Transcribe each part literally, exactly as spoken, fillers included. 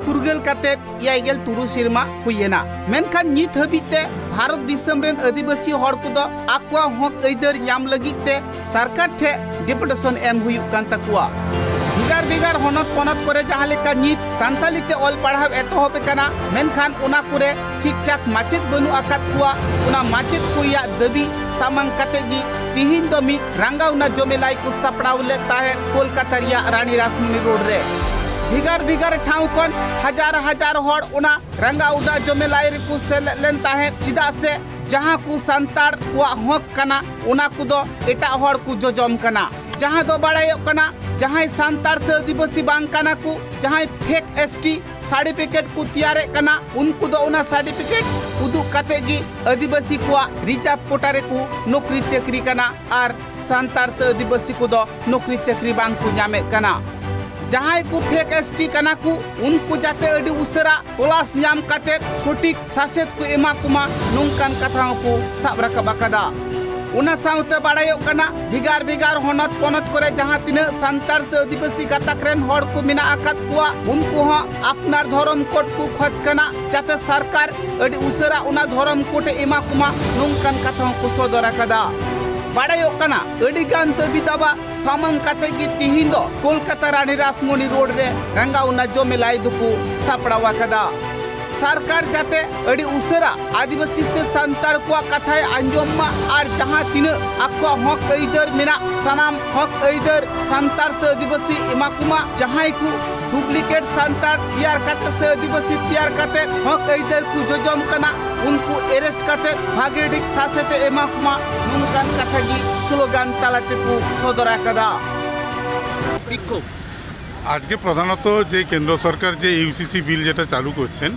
ᱯᱷᱩᱨᱜᱟᱹᱞ ᱠᱟᱛᱮ ᱮᱭᱟᱭ ᱜᱮᱞ ᱛᱩᱨᱩᱭ ᱥᱮᱨᱢᱟ ᱦᱩᱭ ᱮᱱᱟ, ᱢᱮᱱᱠᱷᱟᱱ ᱱᱤᱛ ᱦᱟᱹᱵᱤᱡ ᱛᱮ ᱵᱷᱟᱨᱚᱛ ᱫᱤᱥᱚᱢ ᱨᱮᱱ ᱟᱹᱫᱤᱵᱟᱹᱥᱤ ᱦᱚᱲ ᱠᱚᱫᱚ ᱟᱠᱚᱣᱟᱜ ᱦᱚᱠ ᱟᱹᱭᱫᱟᱹᱨ ᱧᱟᱢ ᱞᱟᱹᱜᱤᱫ ᱛᱮ ᱥᱚᱨᱠᱟᱨ ᱴᱷᱮᱱ ᱰᱮᱯᱩᱴᱮᱥᱚᱱ ᱮᱢ ᱦᱩᱭᱩᱜ ᱠᱟᱱ ᱛᱟᱠᱚᱣᱟ᱾ ᱵᱷᱮᱜᱟᱨ ᱵᱷᱮᱜᱟᱨ ᱦᱚᱱᱚᱛ ᱯᱚᱱᱚᱛ ᱠᱚᱨᱮ ᱡᱟᱦᱟᱸ ᱞᱮᱠᱟ ᱱᱤᱛ ᱥᱟᱱᱛᱟᱞᱤ ᱛᱮ ᱚᱞ ᱯᱟᱲᱦᱟᱣ ᱮᱛᱚᱦᱚᱵ ᱟᱠᱟᱱᱟ, ᱢᱮᱱᱠᱷᱟᱱ ᱚᱱᱟ ᱠᱚᱨᱮ ᱴᱷᱤᱠ ᱴᱷᱟᱠ ᱢᱟᱪᱮᱫ ᱵᱟᱹᱱᱩᱜ ᱟᱠᱟᱫ ᱠᱚᱣᱟ᱾ ᱚᱱᱟ ᱢᱟᱪᱮᱫ ᱠᱚ ᱨᱮᱭᱟᱜ ᱫᱟᱹᱵᱤ ᱥᱟᱢᱟᱝ ᱠᱟᱛᱮ ᱜᱮ ᱛᱤᱦᱤᱧ ᱫᱚ ᱢᱤᱫ ᱨᱟᱸᱜᱟᱣᱱᱟ ᱡᱚᱢᱮᱞᱟᱭ ᱠᱚ ᱥᱟᱯᱲᱟᱣ ᱞᱮᱫ ᱛᱟᱦᱮᱸᱫ ᱠᱳᱞᱠᱟᱛᱟ ᱨᱮᱭᱟᱜ ᱨᱟᱱᱤ ᱨᱟᱥᱢᱚᱱᱤ ᱨᱳᱰ ᱨᱮ᱾ ᱵᱷᱮᱜᱟᱨ ᱵᱷᱮᱜᱟᱨ ᱴᱷᱟᱶ ᱠᱷᱚᱱ ᱦᱟᱡᱟᱨ ᱦᱟᱡᱟᱨ ᱦᱚᱲ ᱚᱱᱟ ᱨᱟᱸᱜᱟᱣᱱᱟ ᱡᱚᱢᱮᱞᱟᱭ ᱨᱮᱠᱚ ᱥᱮᱞᱮᱫ ᱞᱮᱱ ᱛᱟᱦᱮᱸᱫ, ᱪᱮᱫᱟᱜ ᱥᱮ ᱡᱟᱦᱟᱸ ᱠᱚ ᱥᱟᱱᱛᱟᱲ ᱠᱚᱣᱟᱜ ᱦᱚᱠ ᱠᱟᱱᱟ, ᱚᱱᱟ ᱠᱚᱫᱚ ᱮᱴᱟᱜ ᱦᱚᱲ ᱠᱚ ᱡᱚᱡᱚᱢ ᱠᱟᱱᱟ᱾ ᱡᱟᱦᱟᱸ ᱫᱚ ᱵᱟᱲᱟᱭᱚᱜ ᱠᱟᱱᱟ, ᱡᱟᱦᱟᱸᱭ ᱥᱟᱱᱛᱟᱲ ᱥᱮ ᱟᱹᱫᱤᱵᱟᱹᱥᱤ ᱵᱟᱝ ᱠᱟᱱᱟ ᱠᱚ, ᱡᱟᱦᱟᱸᱭ ᱯᱷᱮᱠ ᱮᱥ ᱴᱤ ᱥᱟᱨᱴᱤᱯᱷᱤᱠᱮᱴ ᱠᱚ ᱛᱮᱭᱟᱨᱮᱫ ᱠᱟᱱᱟ, ᱩᱱᱠᱩ ᱫᱚ ᱚᱱᱟ ᱥᱟᱨᱴᱤᱯᱷᱤᱠᱮᱴ ᱩᱫᱩᱜ ᱠᱟᱛᱮ ᱜᱮ ᱟᱹᱫᱤᱵᱟᱹᱥᱤ ᱠᱚᱣᱟᱜ ᱨᱤᱡᱟᱨᱵᱷ ᱠᱳᱴᱟ ᱨᱮᱠᱚ ᱱᱚᱠᱨᱤ ᱪᱟᱹᱠᱨᱤ ᱠᱟᱱᱟ ᱟᱨ ᱥᱟᱱᱛᱟᱲ ᱥᱮ ᱟᱹᱫᱤᱵᱟᱹᱥᱤ ᱠᱚᱫᱚ ᱱᱚᱠᱨᱤ ᱪᱟᱹᱠᱨᱤ ᱵᱟᱝ ᱠᱚ ᱧᱟᱢᱮᱫ ᱠᱟᱱᱟ᱾ ᱡᱟᱦᱟᱸᱭ ᱠᱚ ᱯᱷᱮᱠ ᱮᱥ ᱴᱤ ᱠᱟᱱᱟ ᱠᱚ, ᱩᱱᱠᱩ ᱡᱟᱛᱮ ᱟᱹᱰᱤ ᱩᱥᱟᱹᱨᱟ ᱛᱚᱞᱟᱥ ᱧᱟᱢ ᱠᱟᱛᱮ ᱥᱚᱴᱷᱤᱠ ᱥᱟᱥᱮᱛ ᱠᱚ ᱮᱢᱟ ᱠᱚᱢᱟ, ᱱᱚᱝᱠᱟᱱ ᱠᱟᱛᱷᱟ ᱦᱚᱸᱠᱚ ᱥᱟᱵ ᱨᱟᱠᱟᱵ ᱟᱠᱟᱫᱟ᱾ ᱚᱱᱟ ᱥᱟᱶᱛᱮ ᱵᱟᱲᱟᱭᱚᱜ ᱠᱟᱱᱟ, ᱵᱷᱮᱜᱟᱨ ᱵᱷᱮᱜᱟᱨ ᱦᱚᱱᱚᱛ ᱯᱚᱱᱚᱛ ᱠᱚᱨᱮ ᱡᱟᱦᱟᱸ ᱛᱤᱱᱟᱹᱜ ᱥᱟᱱᱛᱟᱲ ᱥᱮ ᱟᱹᱫᱤᱵᱟᱹᱥᱤ ᱜᱟᱛᱟᱠ ᱨᱮᱱ ᱦᱚᱲ ᱠᱚ ᱢᱮᱱᱟᱜ ᱟᱠᱟᱫ ᱠᱚᱣᱟ, ᱩᱱᱠᱩ ᱦᱚᱸ ᱟᱯᱱᱟᱨ ᱫᱷᱚᱨᱚᱢ ᱠᱳᱰ ᱠᱚ ᱠᱷᱚᱡᱽ ᱠᱟᱱᱟ, ᱡᱟᱛᱮ ᱥᱚᱨᱠᱟᱨ ᱟᱹᱰᱤ ᱩᱥᱟᱹᱨᱟ ᱚᱱᱟ ᱫᱷᱚᱨᱚᱢ ᱠᱳᱰ ᱮ ᱮᱢᱟ ᱠᱚᱢᱟ, ᱱᱚᱝᱠᱟᱱ ᱠᱟᱛᱷᱟ ᱦᱚᱸᱠᱚ ᱥᱚᱫᱚᱨ ᱟᱠᱟᱫᱟ᱾ ᱵᱟᱲᱟᱭᱚᱜ ᱠᱟᱱᱟ, ᱟᱹᱰᱤ ᱜᱟᱱ ᱫᱟᱹᱵᱤ ᱫᱟᱵᱟ ᱥᱟᱢᱟᱝ ᱠᱟᱛᱮ ᱜᱮ ᱛᱤᱦᱤᱧ ᱫᱚ ᱠᱳᱞᱠᱟᱛᱟ ᱨᱟᱱᱤ ᱨᱟᱥᱢᱚᱱᱤ ᱨᱳᱰ ᱨᱮ ᱨᱟᱸᱜᱟᱣᱱᱟ ᱡᱚᱢᱮᱞᱟᱭ ᱫᱚᱠᱚ ᱥᱟᱯᱲᱟᱣ ᱟᱠᱟᱫᱟ᱾ ᱥᱚᱨᱠᱟᱨ ᱡᱟᱛᱮ ᱟᱹᱰᱤ ᱩᱥᱟᱹᱨᱟ ᱟᱹᱫᱤᱵᱟᱹᱥᱤ ᱥᱮ ᱥᱟᱱᱛᱟᱲ ᱠᱚᱣᱟᱜ ᱠᱟᱛᱷᱟᱭ ᱟᱸᱡᱚᱢ ᱢᱟ ᱟᱨ ᱡᱟᱦᱟᱸ ᱛᱤᱱᱟᱹᱜ ᱟᱠᱚᱣᱟᱜ ᱦᱚᱠ ᱟᱹᱭᱫᱟᱹᱨ ᱢᱮᱱᱟᱜ, ᱥᱟᱱᱟᱢ ᱦᱚᱠ ᱟᱹᱭᱫᱟᱹᱨ ᱥᱟᱱᱛᱟᱲ ᱥᱮ ᱟᱹᱫᱤᱵᱟᱹᱥᱤ ᱮᱢᱟ ᱠᱚᱢᱟ᱾ ᱡᱟᱦᱟᱸᱭ ᱠᱚ ᱰᱩᱯᱞᱤᱠᱮᱴ ᱥᱟᱱᱛᱟᱲ ᱛᱮᱭᱟᱨ ᱠᱟᱛᱮ ᱥᱮ ᱟᱹᱫᱤᱵᱟᱹᱥᱤ ᱛᱮᱭᱟᱨ ᱠᱟᱛᱮ ᱦᱚᱠ ᱟᱹᱭᱫᱟᱹᱨ ᱠᱚ ᱡᱚᱡᱚᱢ ᱠᱟᱱᱟ, ᱩᱱᱠᱩ ᱮᱨᱮᱥᱴ ᱠᱟᱛᱮ ᱵᱷᱟᱜᱮ ᱴᱷᱤᱠ ᱥᱟᱥᱮᱛ ᱮ ᱮᱢᱟ ᱠᱚᱢᱟ, ᱱᱚᱝᱠᱟᱱ ᱠᱟᱛᱷᱟ ᱜᱮ ᱥᱞᱳᱜᱟᱱ ᱛᱟᱞᱟ ᱛᱮᱠᱚ ᱥᱚᱫᱚᱨ ᱟᱠᱟᱫᱟ᱾ ᱵᱤᱠᱠᱷᱳᱵ᱾ আজকে প্রধানত যে কেন্দ্র সরকার যে ইউসিসি বিল যেটা চালু করছেন,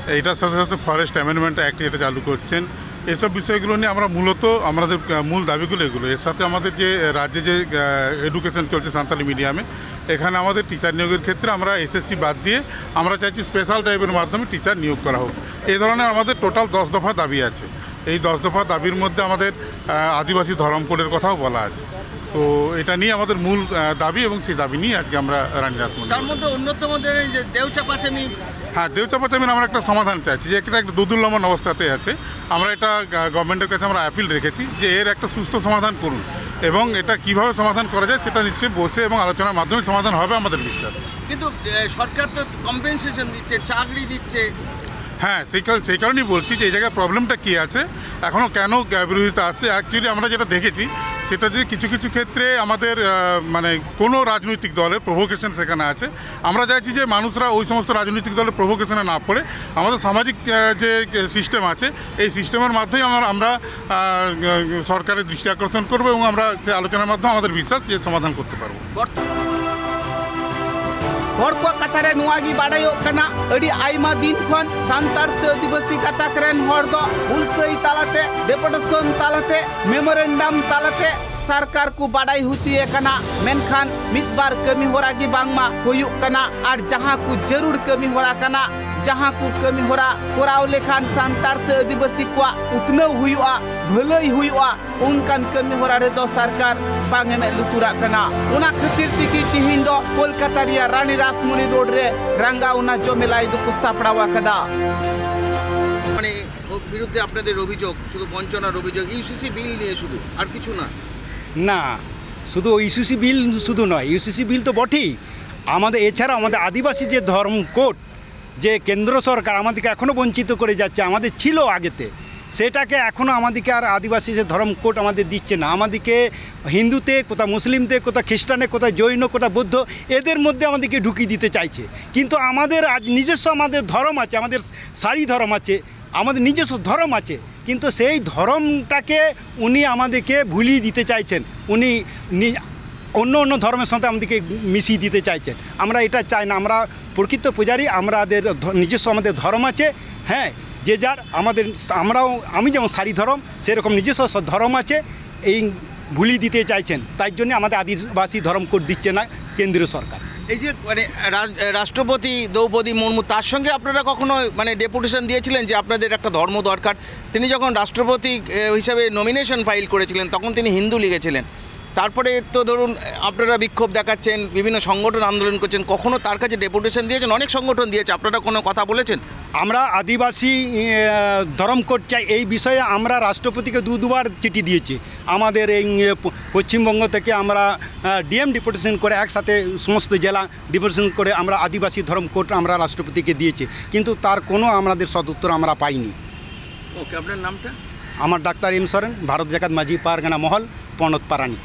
এটার সাথে সাথে ফরেস্ট অ্যামেন্ডমেন্ট অ্যাক্ট যেটা চালু করছেন, এসব বিষয়গুলো নিয়ে আমরা মূলত আমাদের, আহ, মূল দাবিগুলো এগুলো। এর সাথে আমাদের যে, আহ, রাজ্যে যে, আহ, এডুকেশন চলছে সাঁওতালি মিডিয়ামে, এখানে আমাদের টিচার নিয়োগের ক্ষেত্রে আমরা এসএসসি বাদ দিয়ে আমরা চাইছি স্পেশাল টাইপের মাধ্যমে টিচার নিয়োগ করা হোক। এই ধরনের আমাদের টোটাল দশ দফা দাবি আছে। এই দশ দফা দাবির মধ্যে আমাদের, আহ, আদিবাসী ধরম কোডের কথাও বলা আছে। তো এটা নিয়ে আমাদের মূল আহ, দাবি, এবং সেই দাবি নিয়ে আজকে আমরা রানী রাসমণি তার মধ্যে অন্যতম যে দেউচা পাচামি। হ্যাঁ, দেউচা পাচামির আমরা একটা সমাধান চাইছি, যে একটা একটা দোদুল্যমান অবস্থাতে আছে। আমরা এটা গভর্নমেন্টের কাছে আমরা অ্যাপিল রেখেছি যে এর একটা সুস্থ সমাধান করুন, এবং এটা কিভাবে সমাধান করা যায় সেটা নিশ্চয়ই বসে এবং আলোচনার মাধ্যমে সমাধান হবে আমাদের বিশ্বাস। কিন্তু সরকার তো কম্পেনসেশন দিচ্ছে, চাকরি দিচ্ছে। হ্যাঁ, সেই কারণ সেই কারণেই বলছি যে এই জায়গায় প্রবলেমটা কী আছে, এখনও কেন বিরোধিতা আসছে। অ্যাকচুয়ালি আমরা যেটা দেখেছি সেটা যে কিছু কিছু ক্ষেত্রে আমাদের মানে কোনো রাজনৈতিক দলের প্রভোকেশন সেখানে আছে। আমরা চাইছি যে মানুষরা ওই সমস্ত রাজনৈতিক দলের প্রভোকেশনে না পড়ে আমাদের সামাজিক যে সিস্টেম আছে, এই সিস্টেমের মাধ্যমে আমরা আমরা সরকারের দৃষ্টি আকর্ষণ করবো এবং আমরা সে আলোচনার মাধ্যমে আমাদের বিশ্বাস যে সমাধান করতে পারবো। ᱦᱚᱲ ᱠᱚᱣᱟᱜ ᱠᱟᱛᱷᱟ ᱨᱮ ᱱᱚᱣᱟ ᱜᱮ ᱵᱟᱰᱟᱭᱚᱜ ᱠᱟᱱᱟ, ᱟᱹᱰᱤ ᱟᱭᱢᱟ ᱫᱤᱱ ᱠᱷᱚᱱ ᱥᱟᱱᱛᱟᱲ ᱥᱮ ᱟᱹᱫᱤᱵᱟᱹᱥᱤ ᱜᱟᱛᱟᱠ ᱨᱮᱱ ᱦᱚᱲ ᱫᱚ ᱦᱩᱞᱥᱟᱹᱭ ᱛᱟᱞᱟᱛᱮ, ᱰᱮᱯᱩᱴᱮᱥᱚᱱ ᱛᱟᱞᱟᱛᱮ, ᱢᱮᱢᱳᱨᱮᱱᱰᱟᱢ ᱛᱟᱞᱟᱛᱮ ᱥᱚᱨᱠᱟᱨ ᱠᱚ ᱵᱟᱰᱟᱭ ᱦᱚᱪᱚᱭᱮ ᱠᱟᱱᱟ, ᱢᱮᱱᱠᱷᱟᱱ ᱢᱤᱫ ᱵᱟᱨ ᱠᱟᱹᱢᱤ ᱦᱚᱨᱟ ᱜᱮ ᱵᱟᱝᱢᱟ ᱦᱩᱭᱩᱜ ᱠᱟᱱᱟ᱾ ᱟᱨ ᱡᱟᱦᱟᱸ ᱠᱚ ᱡᱟᱹᱨᱩᱲ ᱠᱟᱹᱢᱤ ᱦᱚᱨᱟ ᱠᱟᱱᱟ, ᱡᱟᱦᱟᱸ ᱠᱚ ᱠᱟᱹᱢᱤ ᱦᱚᱨᱟ ᱠᱚᱨᱟᱣ ᱞᱮᱠᱷᱟᱱ ᱥᱟᱱᱛᱟᱲ ᱥᱮ ᱟᱹᱫᱤᱵᱟᱹᱥᱤ ᱠᱚᱣᱟᱜ ᱩᱛᱱᱟᱹᱣ ᱦᱩᱭᱩᱜᱼᱟ, ᱵᱷᱟᱹᱞᱟᱹᱭ ᱦᱩᱭᱩᱜᱼᱟ, ᱚᱱᱠᱟᱱ ᱠᱟᱹᱢᱤ ᱦᱚᱨᱟ ᱨᱮᱫᱚ ᱥᱚᱨᱠᱟᱨ ᱵᱟᱝ ᱮ ᱢᱮᱫ ᱞᱩᱛᱩᱨᱟᱜ ᱠᱟᱱᱟ᱾ ᱚᱱᱟ ᱠᱷᱟᱹᱛᱤᱨ ᱛᱮᱜᱮ ᱛᱤᱦᱤᱧ ᱫᱚ ᱠᱳᱞᱠᱟᱛᱟ ᱨᱮᱭᱟᱜ ᱨᱟᱱᱤ ᱨᱟᱥᱢᱚᱱᱤ ᱨᱳᱰ ᱨᱮ ᱨᱟᱝᱜᱟᱣᱱᱟ ᱡᱚᱢᱮᱞᱟᱭ ᱫᱚᱠᱚ ᱥᱟᱯᱲᱟᱣ ᱟᱠᱟᱫᱟ᱾ মানে বিরুদ্ধে আপনাদের অভিযোগ শুধু বঞ্চনার অভিযোগ, ইউসিসি বিল নিয়ে শুধু, আর কিছু না? না, শুধু ইউসিসি বিল শুধু নয়, ইউসিসি বিল তো বটেই, আমাদের এছাড়া আমাদের আদিবাসী যে ধর্ম কোড, যে কেন্দ্র সরকার আমাদেরকে এখনও বঞ্চিত করে যাচ্ছে, আমাদের ছিল আগেতে, সেটাকে এখনও আমাদেরকে আর আদিবাসী যে ধর্ম কোড আমাদের দিচ্ছে না। আমাদেরকে হিন্দুতে, কোথা মুসলিমতে, কোথা খ্রিস্টানে, কোথা জৈন, কোথা বৌদ্ধ, এদের মধ্যে আমাদেরকে ঢুকিয়ে দিতে চাইছে। কিন্তু আমাদের আজ নিজস্ব আমাদের ধর্ম আছে, আমাদের সারি ধর্ম আছে, আমাদের নিজস্ব ধর্ম আছে, কিন্তু সেই ধর্মটাকে উনি আমাদেরকে ভুলিয়ে দিতে চাইছেন। উনি নি- অন্য অন্য ধর্মের সাথে আমাদেরকে মিশিয়ে দিতে চাইছেন। আমরা এটা চাই না। আমরা প্রকৃত পূজারী, আমাদের ধ- নিজস্ব আমাদের ধর্ম আছে। হ্যাঁ, যে যার আমাদের, আমরাও, আমি যেমন সারি ধর্ম, সেরকম নিজস্ব স- ধর্ম আছে। এই ভুলিয়ে দিতে চাইছেন, তাই জন্য আমাদের আদিবাসী ধর্ম কোড দিচ্ছে না কেন্দ্রীয় সরকার। এই যে মানে রাজ- রাষ্ট্রপতি দ্রৌপদী মুর্মু, তার সঙ্গে আপনারা কখনো মানে ডেপুটেশন দিয়েছিলেন যে আপনাদের একটা ধর্ম দরকার? তিনি যখন রাষ্ট্রপতি এ, হিসাবে নমিনেশন ফাইল করেছিলেন, তখন তিনি হিন্দু লিখেছিলেন। তারপরে তো ধরুন, আপনারা বিক্ষোভ দেখাচ্ছেন, বিভিন্ন সংগঠন আন্দোলন করছেন, কখনো তার কাছে ডেপুটেশন দিয়েছেন? অনেক সংগঠন দিয়েছে, আপনারা কোনো কথা বলেছেন? আমরা আদিবাসী, এ, ধর্ম কোড চাই, এই বিষয়ে আমরা রাষ্ট্রপতিকে দু দুবার চিঠি দিয়েছি। আমাদের এই, এ, প-, পশ্চিমবঙ্গ থেকে আমরা, আ, ডিএম ডেপুটেশন করে একসাথে সমস্ত জেলা ডেপুটেশন করে আমরা আদিবাসী ধর্ম কোড আমরা রাষ্ট্রপতিকে দিয়েছি, কিন্তু তার কোনো আমাদের সদুত্তর আমরা পাইনি। ওকে, আপনার নামটা? আমার ডাক্তার এম সরেন, ভারত জাকাত মাঝি পারগানা মহল, পনত ᱯᱟᱨᱟᱱᱤᱠ᱾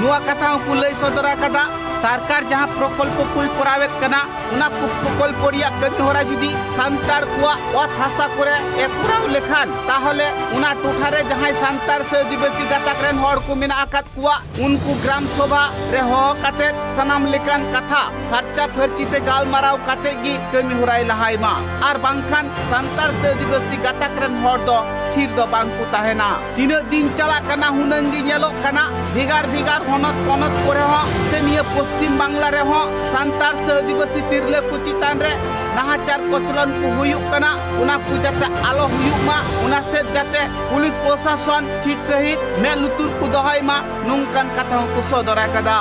ᱱᱚᱣᱟ ᱠᱟᱛᱷᱟ ᱦᱚᱸᱠᱚ ᱞᱟᱹᱭ ᱥᱚᱫᱚᱨ ᱟᱠᱟᱫᱟ, ᱥᱚᱨᱠᱟᱨ ᱡᱟᱦᱟᱸ ᱯᱨᱚᱠᱚᱞᱯᱚ ᱠᱚᱭ ᱠᱚᱨᱟᱣᱮᱫ ᱠᱟᱱᱟ, ᱚᱱᱟ ᱠᱚ ᱯᱨᱚᱠᱚᱞᱯᱚ ᱨᱮᱭᱟᱜ ᱠᱟᱹᱢᱤ ᱦᱚᱨᱟ ᱡᱩᱫᱤ ᱥᱟᱱᱛᱟᱲ ᱠᱚᱣᱟᱜ ᱚᱛ ᱦᱟᱥᱟ ᱠᱚᱨᱮ ᱮ ᱠᱚᱨᱟᱣ ᱞᱮᱠᱷᱟᱱ, ᱛᱟᱦᱚᱞᱮ ᱚᱱᱟ ᱴᱚᱴᱷᱟ ᱨᱮ ᱡᱟᱦᱟᱸᱭ ᱥᱟᱱᱛᱟᱲ ᱥᱮ ᱟᱹᱫᱤᱵᱟᱹᱥᱤ ᱜᱟᱛᱟᱠ ᱨᱮᱱ ᱦᱚᱲ ᱠᱚ ᱢᱮᱱᱟᱜ ᱟᱠᱟᱫ ᱠᱚᱣᱟ, ᱩᱱᱠᱩ ᱜᱨᱟᱢ ᱥᱚᱵᱷᱟ ᱨᱮ ᱦᱚᱦᱚ ᱠᱟᱛᱮ ᱥᱟᱱᱟᱢ ᱞᱮᱠᱟᱱ ᱠᱟᱛᱷᱟ ᱯᱷᱟᱨᱪᱟ ᱯᱷᱟᱹᱨᱪᱤ ᱛᱮ ᱜᱟᱞᱢᱟᱨᱟᱣ ᱠᱟᱛᱮ ᱜᱮ ᱠᱟᱹᱢᱤ ᱦᱚᱨᱟᱭ ᱞᱟᱦᱟᱭ ᱢᱟ, ᱟᱨ ᱵᱟᱝᱠᱷᱟᱱ ᱥᱟᱱᱛᱟᱲ ᱥᱮ ᱟᱹᱫᱤᱵᱟᱹᱥᱤ ᱜᱟᱛᱟᱠ ᱨᱮᱱ ᱦᱚᱲ ᱫᱚ ᱛᱷᱤᱨ ᱫᱚ ᱵᱟᱝ ᱠᱚ ᱛᱟᱦᱮᱱᱟ᱾ ᱛᱤᱱᱟᱹᱜ ᱫᱤᱱ ᱪᱟᱞᱟᱜ ᱠᱟᱱᱟ, ᱦᱩᱱᱟᱹᱝ ᱜᱮ ᱧᱮᱞᱚᱜ ᱠᱟᱱᱟ, ᱵᱷᱮᱜᱟᱨ ᱵᱷᱮᱜᱟᱨ ᱦᱚᱱᱚᱛ ᱯᱚᱱᱚᱛ ᱠᱚᱨᱮ ᱦᱚᱸ ᱥᱮ ᱱᱤᱭᱟᱹ ᱯᱚᱥᱪᱤᱢ ᱵᱟᱝᱞᱟ ᱨᱮᱦᱚᱸ ᱥᱟᱱᱛᱟᱲ ᱥᱮ ᱟᱹᱫᱤᱵᱟᱹᱥᱤ ᱛᱤᱨᱞᱟᱹ ᱠᱚ ᱪᱮᱛᱟᱱ ᱨᱮ ᱱᱟᱦᱟᱪᱟᱨ ᱠᱚᱪᱞᱚᱱ ᱠᱚ ᱦᱩᱭᱩᱜ ᱠᱟᱱᱟ᱾ ᱚᱱᱟ ᱠᱚ ᱡᱟᱛᱮ ᱟᱞᱚ ᱦᱩᱭᱩᱜ ᱢᱟ, ᱚᱱᱟ ᱥᱮᱫ ᱡᱟᱛᱮ ᱯᱩᱞᱤᱥ ᱯᱨᱚᱥᱟᱥᱚᱱ ᱴᱷᱤᱠ ᱥᱟᱺᱦᱤᱡ ᱢᱮᱫ ᱞᱩᱛᱩᱨ ᱠᱚ ᱫᱚᱦᱚᱭ ᱢᱟ, ᱱᱚᱝᱠᱟᱱ ᱠᱟᱛᱷᱟ ᱦᱚᱸᱠᱚ ᱥᱚᱫᱚᱨ ᱟᱠᱟᱫᱟ᱾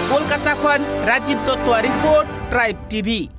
ᱠᱳᱞᱠᱟᱛᱟ ᱠᱷᱚᱱ ᱨᱟᱡᱤᱵ ᱫᱚᱛᱛᱚᱣᱟᱜ ᱨᱤᱯᱳᱨᱴ, ᱴᱨᱟᱭᱤᱵᱽ ᱴᱤᱵᱷᱤ᱾